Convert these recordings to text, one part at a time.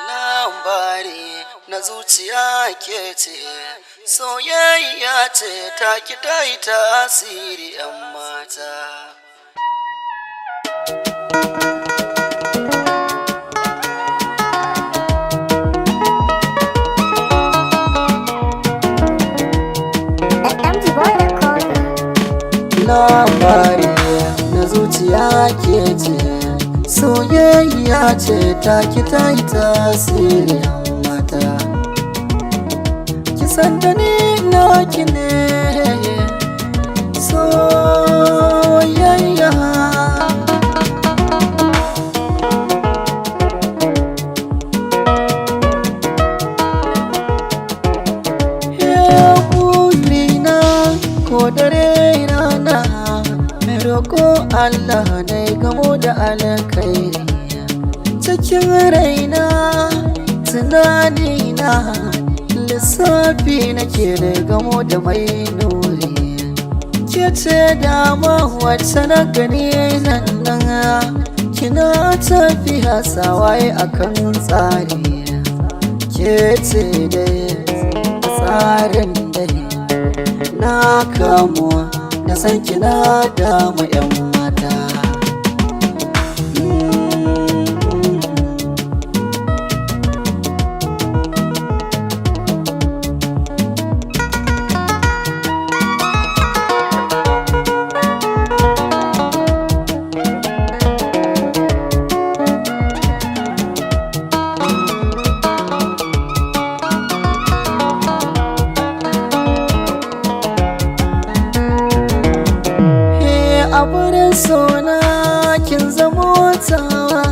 Labari na zuciya ke ce, soyayya ce ta ki ta yi tasiri 'yan mata. MG Boy Recorder. Labari na zuciya ke ce, soyayya ce ta ki ta yi tasiri 'yan mata. Ki san da ni naki ne, soyayya. Burina ko dare rana mai roƙo Allah na gamo da alkhairi cikin raina, tunanina, lissafi nake da gamo da mai nuri. Ke ce dama wacce na gani nan nan, kina tafiya sawaye akan tsari. Ke ce dai tsarin dai na kamu na san kina damu 'yan mata. He a wurin sona kin zamo tawa,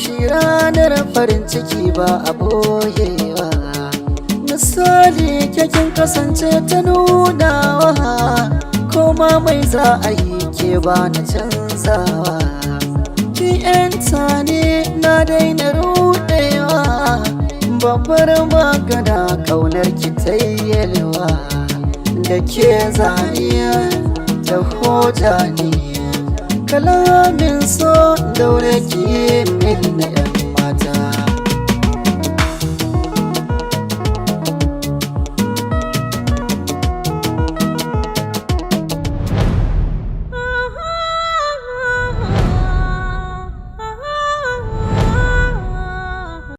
shi ranar farin ciki ba a boyewa. Misali ke kin kasance ta nunawa, koma mai za a yi ke ba na canzawa. Ki 'yanta ne na daina rudewa, babbar magana kaunar ki tayyelwa. Da ke zaniya ta hoja ne, kalamin so daure ki yi min na